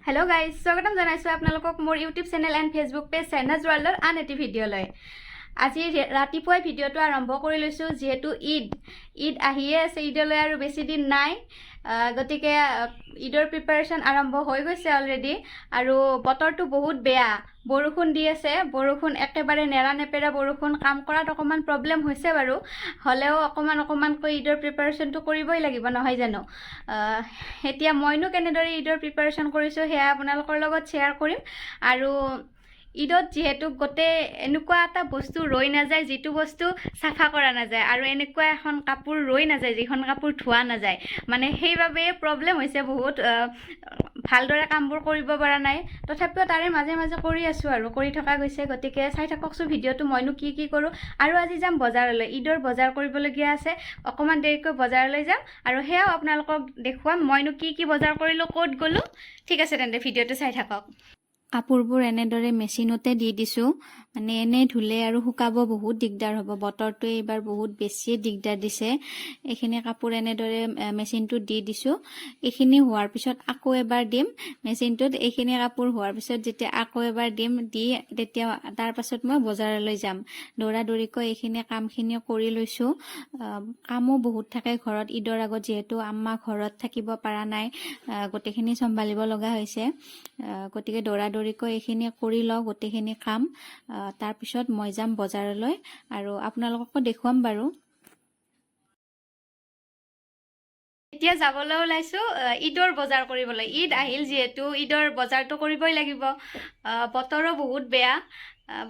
Hello' guys, স্বাগতম জনাইছোঁ আপোনালোকক মোৰ YouTube channel and Facebook page চেনাজ ৱৰ্ল্ডৰ আন এটি ভিডিঅ'লৈ। আজি ৰাতিপুৱাই ভিডিঅ'টো আৰম্ভ কৰি লৈছোঁ, যিহেতু ঈদ ঈদ আহিয়ে আছে। ঈদলৈ আৰু বেছি দিন নাই। গতিকে ঈদৰ প্ৰিপেৰেশ্যন আৰম্ভ হৈ গৈছে অলৰেডি। আৰু বতৰটো বহুত বেয়া, বৰষুণ দি আছে, বৰষুণ একেবাৰে নেৰা নেপেৰা বৰষুণ। কাম কৰাত অকণমান প্ৰব্লেম হৈছে বাৰু, হ'লেও অকণমান অকণমানকৈ ঈদৰ প্ৰিপেৰেশ্যনটো কৰিবই লাগিব, নহয় জানো? এতিয়া মইনো কেনেদৰে ঈদৰ প্ৰিপেৰেশ্যন কৰিছোঁ, সেয়া আপোনালোকৰ লগত শ্বেয়াৰ কৰিম। আৰু ঈদত যিহেতু গোটেই এনেকুৱা এটা বস্তু ৰৈ নাযায় যিটো বস্তু চাফা কৰা নাযায়, আৰু এনেকুৱা এখন কাপোৰ ৰৈ নাযায় যিখন কাপোৰ ধোৱা নাযায়। মানে সেইবাবে প্ৰব্লেম হৈছে বহুত, ভালদৰে কামবোৰ কৰিব পৰা নাই। তথাপিও তাৰে মাজে মাজে কৰি আছোঁ আৰু কৰি থকা গৈছে। গতিকে চাই থাককচোন ভিডিঅ'টো, মইনো কি কি কৰোঁ। আৰু আজি যাম বজাৰলৈ, ঈদৰ বজাৰ কৰিবলগীয়া আছে। অকণমান দেৰিকৈ বজাৰলৈ যাম আৰু সেয়াও আপোনালোকক দেখুৱাম, মইনো কি কি বজাৰ কৰিলোঁ, ক'ত গ'লোঁ। ঠিক আছে তেন্তে, ভিডিঅ'টো চাই থাকক। কাপোৰবোৰ এনেদৰে মেচিনতে দি দিছোঁ। মানে এনেই ধুলে আৰু শুকাব বহুত দিগদাৰ হ'ব। বতৰটোৱে এইবাৰ বহুত বেছিয়ে দিগদাৰ দিছে। এইখিনি কাপোৰ এনেদৰে মেচিনটোত দি দিছোঁ। এইখিনি হোৱাৰ পিছত আকৌ এবাৰ দিম মেচিনটোত। এইখিনি কাপোৰ হোৱাৰ পিছত যেতিয়া আকৌ এবাৰ দিম, দি তেতিয়া তাৰ পাছত মই বজাৰলৈ যাম। দৌৰা দৌৰিকৈ এইখিনি কামখিনি কৰি লৈছোঁ। কামো বহুত থাকে ঘৰত ঈদৰ আগত, যিহেতু আম্মা ঘৰত থাকিব পৰা নাই, গোটেইখিনি চম্ভালিব লগা হৈছে। গতিকে দৌৰা দৌৰিকৈ এইখিনি কৰি লওঁ গোটেইখিনি কাম। তাৰপিছত মই যাম বজাৰলৈ আৰু আপোনালোককো দেখুৱাম বাৰু। এতিয়া যাবলৈ ওলাইছোঁ ঈদৰ বজাৰ কৰিবলৈ। ঈদ আহিল যিহেতু, ঈদৰ বজাৰটো কৰিবই লাগিব। বতৰো বহুত বেয়া।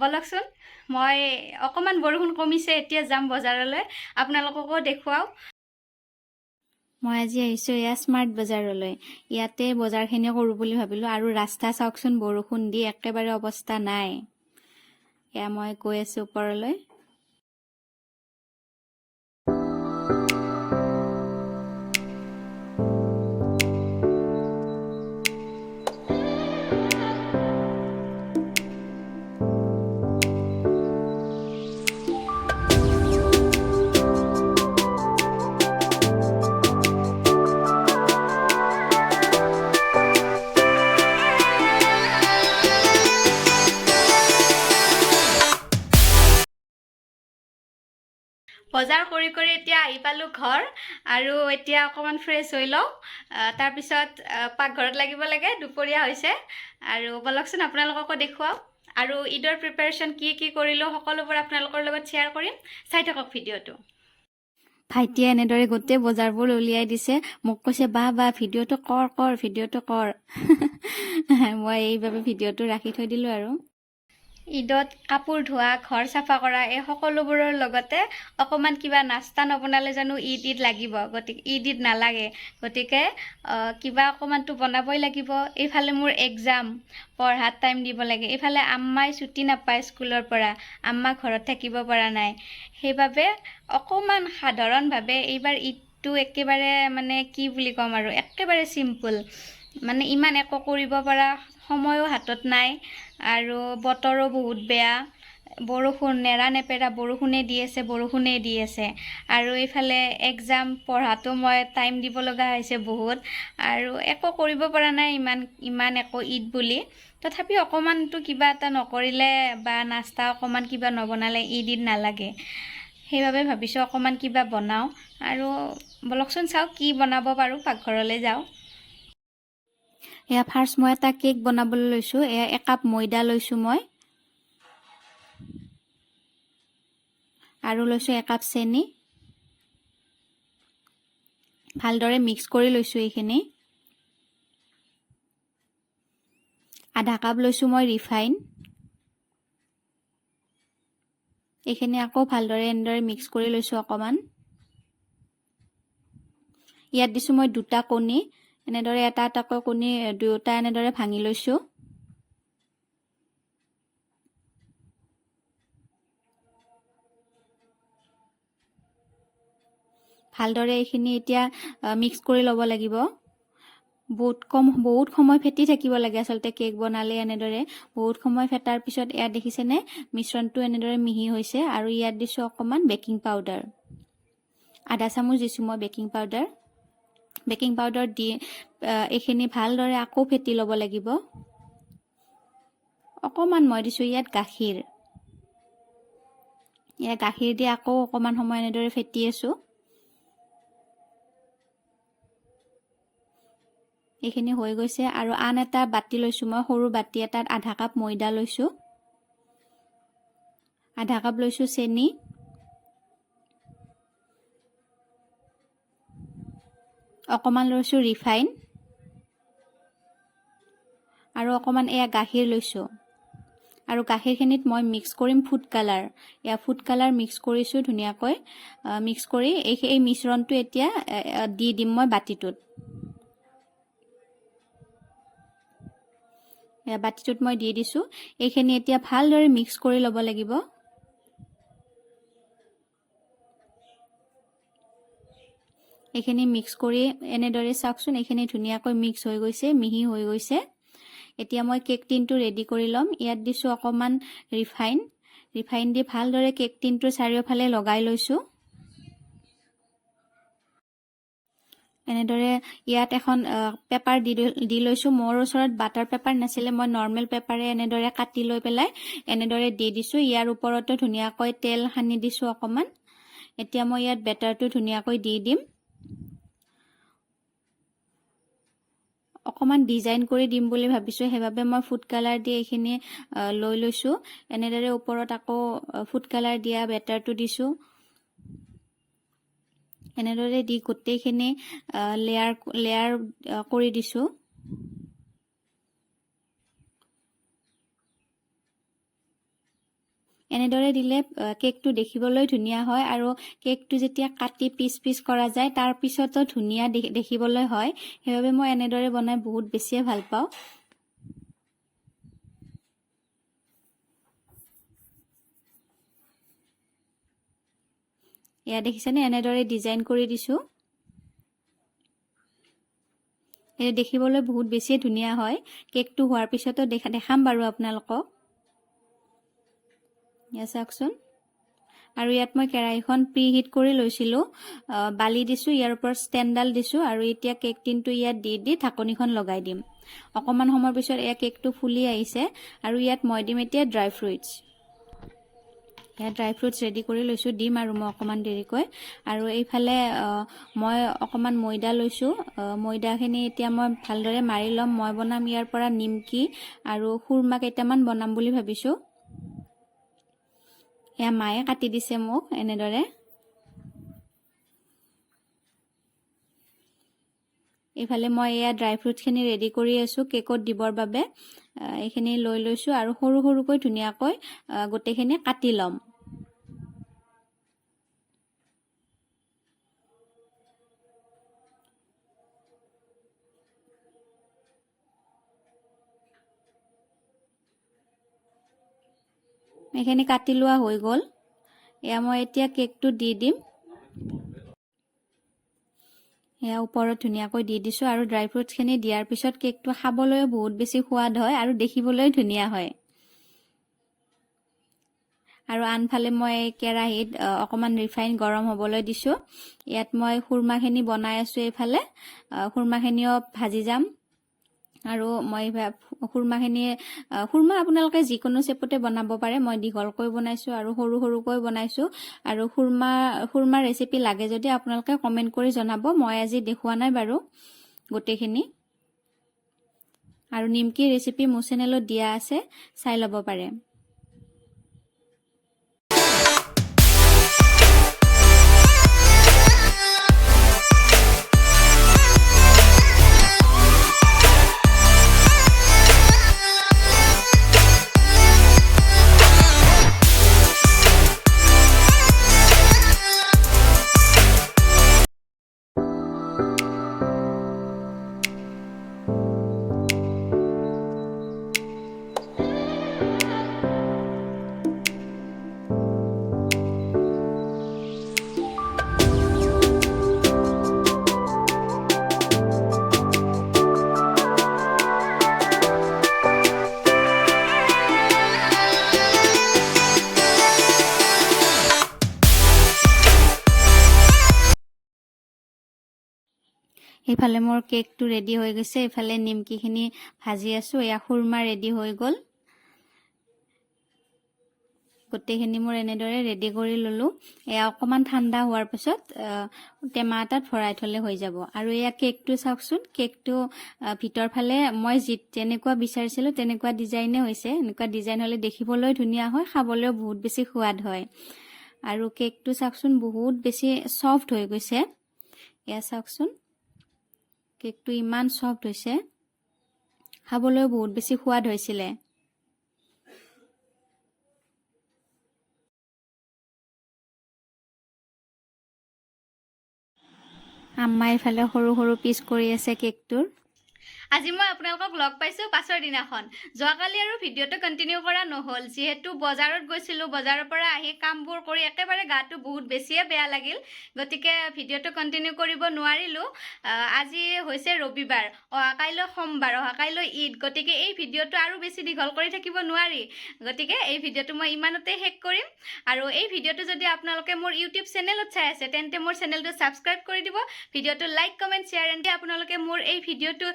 ব'লকচোন, মই অকণমান বৰষুণ কমিছে, এতিয়া যাম বজাৰলৈ, আপোনালোককো দেখুৱাওঁ। মই আজি আহিছোঁ এয়া স্মাৰ্ট বজাৰলৈ। ইয়াতে বজাৰখিনি কৰোঁ বুলি ভাবিলোঁ। আৰু ৰাস্তা চাওকচোন, বৰষুণ দি একেবাৰে অৱস্থা নাই। এয়া মই গৈ আছোঁ ওপৰলৈ। বজাৰ কৰি কৰি এতিয়া আহি পালোঁ ঘৰ আৰু এতিয়া অকণমান ফ্ৰেছ হৈ লওঁ। তাৰপিছত পাকঘৰত লাগিব লাগে, দুপৰীয়া হৈছে। আৰু ব'লকচোন, আপোনালোককো দেখুৱাওঁ আৰু ঈদৰ প্ৰিপেৰেশ্যন কি কি কৰিলোঁ, সকলোবোৰ আপোনালোকৰ লগত শ্বেয়াৰ কৰিম। চাই থাকক ভিডিঅ'টো। ভাইটিয়ে এনেদৰে গোটেই বজাৰবোৰ উলিয়াই দিছে। মোক কৈছে, "বা বা, ভিডিঅ'টো কৰ কৰ, ভিডিঅ'টো কৰ।" মই এইবাবে ভিডিঅ'টো ৰাখি থৈ দিলোঁ। আৰু ঈদত কাপোৰ ধোৱা, ঘৰ চাফা কৰা, এই সকলোবোৰৰ লগতে অকণমান কিবা নাস্তা নবনালে জানো ঈদ ঈদ লাগিব? গতিকে ঈদ ঈদ নালাগে। গতিকে কিবা অকণমানতো বনাবই লাগিব। এইফালে মোৰ এক্সাম, পঢ়াত টাইম দিব লাগে। এইফালে আম্মাই ছুটি নাপায় স্কুলৰ পৰা, আম্মা ঘৰত থাকিব পৰা নাই। সেইবাবে অকণমান সাধাৰণভাৱে এইবাৰ ঈদটো একেবাৰে, মানে কি বুলি ক'ম আৰু, একেবাৰে চিম্পুল। মানে ইমান একো কৰিব পৰা সময়ো হাতত নাই আৰু বতৰো বহুত বেয়া, বৰষুণ, নেৰা নেপেৰা বৰষুণে দি আছে, বৰষুণেই দি আছে। আৰু এইফালে এক্সাম, পঢ়াতো মই টাইম দিব লগা হৈছে বহুত আৰু একো কৰিব পৰা নাই ইমান ইমান একো ঈদ বুলি। তথাপি অকণমানতো কিবা এটা নকৰিলে বা নাস্তা অকণমান কিবা নবনালে ঈদ ঈদ নালাগে। সেইবাবে ভাবিছোঁ অকণমান কিবা বনাওঁ। আৰু ব'লকচোন, চাওঁ কি বনাব পাৰোঁ, পাকঘৰলৈ যাওঁ। এয়া ফাৰ্ষ্ট মই এটা কেক বনাবলৈ লৈছোঁ। এয়া একাপ ময়দা লৈছোঁ মই আৰু লৈছোঁ একাপ চেনি। ভালদৰে মিক্স কৰি লৈছোঁ এইখিনি। আধা কাপ লৈছোঁ মই ৰিফাইন। এইখিনি আকৌ ভালদৰে এনেদৰে মিক্স কৰি লৈছোঁ অকণমান। ইয়াত দিছোঁ মই দুটা কণী। এনেদৰে এটা এটাকৈ কণী দুয়োটা এনেদৰে ভাঙি লৈছোঁ। ভালদৰে এইখিনি এতিয়া মিক্স কৰি ল'ব লাগিব। বহুত কম, বহুত সময় ফেটি থাকিব লাগে আচলতে কেক বনালে। এনেদৰে বহুত সময় ফেটাৰ পিছত ইয়াত দেখিছেনে, মিশ্ৰণটো এনেদৰে মিহি হৈছে। আৰু ইয়াত দিছোঁ অকণমান বেকিং পাউডাৰ, আধা চামুচ দিছোঁ মই বেকিং পাউডাৰ। বেকিং পাউডাৰ দি এইখিনি ভালদৰে আকৌ ফেটি ল'ব লাগিব। অকণমান মই দিছোঁ ইয়াত গাখীৰ। ইয়াত গাখীৰ দি আকৌ অকণমান সময় এনেদৰে ফেটি আছোঁ। এইখিনি হৈ গৈছে। আৰু আন এটা বাতি লৈছোঁ মই, সৰু বাতি এটাত আধা কাপ ময়দা লৈছোঁ, আধা কাপ লৈছোঁ চেনি, অকণমান লৈছোঁ ৰিফাইন আৰু অকণমান এয়া গাখীৰ লৈছোঁ। আৰু গাখীৰখিনিত মই মিক্স কৰিম ফুড কালাৰ। এয়া ফুড কালাৰ মিক্স কৰিছোঁ ধুনীয়াকৈ। মিক্স কৰি এই মিশ্ৰণটো এতিয়া দি দিম মই বাতিটোত। এয়া বাতিটোত মই দি দিছোঁ। এইখিনি এতিয়া ভালদৰে মিক্স কৰি ল'ব লাগিব। এইখিনি মিক্স কৰি এনেদৰে চাওকচোন, এইখিনি ধুনীয়াকৈ মিক্স হৈ গৈছে, মিহি হৈ গৈছে। এতিয়া মই কেক টিনটো ৰেডি কৰি ল'ম। ইয়াত দিছোঁ অকণমান ৰিফাইন। ৰিফাইন দি ভালদৰে কেক টিনটোৰ চাৰিওফালে লগাই লৈছোঁ এনেদৰে। ইয়াত এখন পেপাৰ দি দি লৈছোঁ। মোৰ ওচৰত বাটাৰ পেপাৰ নাছিলে, মই নৰ্মেল পেপাৰে এনেদৰে কাটি লৈ পেলাই এনেদৰে দি দিছোঁ। ইয়াৰ ওপৰতো ধুনীয়াকৈ তেল সানি দিছোঁ অকণমান। এতিয়া মই ইয়াত বেটাৰটো ধুনীয়াকৈ দি দিম। অকণমান ডিজাইন কৰি দিম বুলি ভাবিছোঁ, সেইবাবে মই ফুড কালাৰ দি এইখিনি লৈ লৈছোঁ। এনেদৰে ওপৰত আকৌ ফুড কালাৰ দিয়া বেটাৰটো দিছোঁ। এনেদৰে দি গোটেইখিনি লেয়াৰ লেয়াৰ কৰি দিছোঁ। এনেদৰে দিলে কেকটো দেখিবলৈ ধুনীয়া হয় আৰু কেকটো যেতিয়া কাটি পিচ পিচ কৰা যায়, তাৰ পিছতো ধুনীয়া দেখিবলৈ হয়। সেইবাবে মই এনেদৰে বনাই বহুত বেছিয়ে ভাল পাওঁ। এয়া দেখিছেনে, এনেদৰে ডিজাইন কৰি দিছোঁ। এই দেখিবলৈ বহুত বেছিয়ে ধুনীয়া হয়। কেকটো হোৱাৰ পিছতো দেখাম বাৰু আপোনালোকক। এয়া চাওকচোন। আৰু ইয়াত মই কেৰাহীখন প্ৰি হিট কৰি লৈছিলোঁ। বালি দিছোঁ, ইয়াৰ ওপৰত ষ্টেণ্ডডাল দিছোঁ আৰু এতিয়া কেক টিনটো ইয়াত দি দি ঢাকনিখন লগাই দিম। অকণমান সময়ৰ পিছত এয়া কেকটো ফুলি আহিছে আৰু ইয়াত মই দিম এতিয়া ড্ৰাই ফ্ৰুইটছ। এয়া ড্ৰাই ফ্ৰুটছ ৰেডি কৰি লৈছোঁ, দিম আৰু মই অকণমান দেৰিকৈ। আৰু এইফালে মই অকণমান ময়দা লৈছোঁ। ময়দাখিনি এতিয়া মই ভালদৰে মাৰি ল'ম। মই বনাম ইয়াৰ পৰা নিমকি আৰু খুৰমা কেইটামান বনাম বুলি ভাবিছোঁ। এয়া মায়ে কাটি দিছে মোক এনেদৰে। এইফালে মই এয়া ড্ৰাই ফ্ৰুটছখিনি ৰেডি কৰি আছোঁ কেকত দিবৰ বাবে। এইখিনি লৈ লৈছোঁ আৰু সৰু সৰুকৈ ধুনীয়াকৈ গোটেইখিনি কাটি ল'ম। এইখিনি কাটি লোৱা হৈ গ'ল। এয়া মই এতিয়া কেকটো দি দিম। এয়া ওপৰত ধুনীয়াকৈ দি দিছোঁ আৰু ড্ৰাই ফ্ৰুটছখিনি দিয়াৰ পিছত কেকটো খাবলৈও বহুত বেছি সোৱাদ হয় আৰু দেখিবলৈ ধুনীয়া হয়। আৰু আনফালে মই কেৰাহীত অকণমান ৰিফাইন গৰম হ'বলৈ দিছোঁ। ইয়াত মই খুৰমাখিনি বনাই আছোঁ। এইফালে খুৰমাখিনিও ভাজি যাম। আৰু মই খুৰমাখিনি, খুৰমা আপোনালোকে যিকোনো শ্বেপতে বনাব পাৰে। মই দীঘলকৈ বনাইছোঁ আৰু সৰু সৰুকৈ বনাইছোঁ। আৰু খুৰমাৰ ৰেচিপি লাগে যদি আপোনালোকে কমেণ্ট কৰি জনাব। মই আজি দেখুওৱা নাই বাৰু গোটেইখিনি। আৰু নিমকি ৰেচিপি মোৰ চেনেলত দিয়া আছে, চাই ল'ব পাৰে। এইফালে মোৰ কেকটো ৰেডি হৈ গৈছে, এইফালে নিমকিখিনি ভাজি আছোঁ। এয়া খুৰমা ৰেডি হৈ গ'ল। গোটেইখিনি মোৰ এনেদৰে ৰেডি কৰি ল'লোঁ। এয়া অকণমান ঠাণ্ডা হোৱাৰ পিছত টেমা এটাত ভৰাই থ'লে হৈ যাব। আৰু এয়া কেকটো চাওকচোন, কেকটো ভিতৰ ফালে মই যেনেকুৱা বিচাৰিছিলোঁ তেনেকুৱা ডিজাইনে হৈছে। এনেকুৱা ডিজাইন হ'লে দেখিবলৈ ধুনীয়া হয়, খাবলৈও বহুত বেছি সোৱাদ হয়। আৰু কেকটো চাওকচোন, বহুত বেছি ছফ্ট হৈ গৈছে। এয়া চাওকচোন, কেকটো ইমান ছফ্ট হৈছে, খাবলৈও বহুত বেছি সোৱাদ হৈছিলে। আম্মাই ইফালে সৰু সৰু পিচ কৰি আছে কেকটোৰ। আজি মই আপোনালোকক লগ পাইছোঁ পাছৰ দিনাখন। যোৱাকালি আৰু ভিডিঅ'টো কণ্টিনিউ কৰা নহ'ল, যিহেতু বজাৰত গৈছিলোঁ। বজাৰৰ পৰা আহি কামবোৰ কৰি একেবাৰে গাটো বহুত বেছিয়ে বেয়া লাগিল, গতিকে ভিডিঅ'টো কণ্টিনিউ কৰিব নোৱাৰিলোঁ। আজি হৈছে ৰবিবাৰ, অহা কাইলৈ সোমবাৰ, অহা কাইলৈ ঈদ। গতিকে এই ভিডিঅ'টো আৰু বেছি দীঘল কৰি থাকিব নোৱাৰি, গতিকে এই ভিডিঅ'টো মই ইমানতে শেষ কৰিম। আৰু এই ভিডিঅ'টো যদি আপোনালোকে মোৰ ইউটিউব চেনেলত চাই আছে, তেন্তে মোৰ চেনেলটো ছাবস্ক্ৰাইব কৰি দিব, ভিডিঅ'টো লাইক, কমেণ্ট, শ্বেয়াৰ এণ্ড আপোনালোকে মোৰ এই ভিডিঅ'টো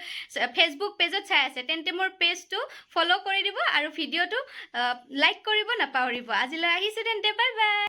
ফেচবুক পেজত চাই আছে, তেন্তে মোৰ পেজটো ফ'ল' কৰি দিব আৰু ভিডিঅ'টো লাইক কৰিব নাপাহৰিব। আজিলৈ আহিছোঁ তেন্তে, বাই বাই।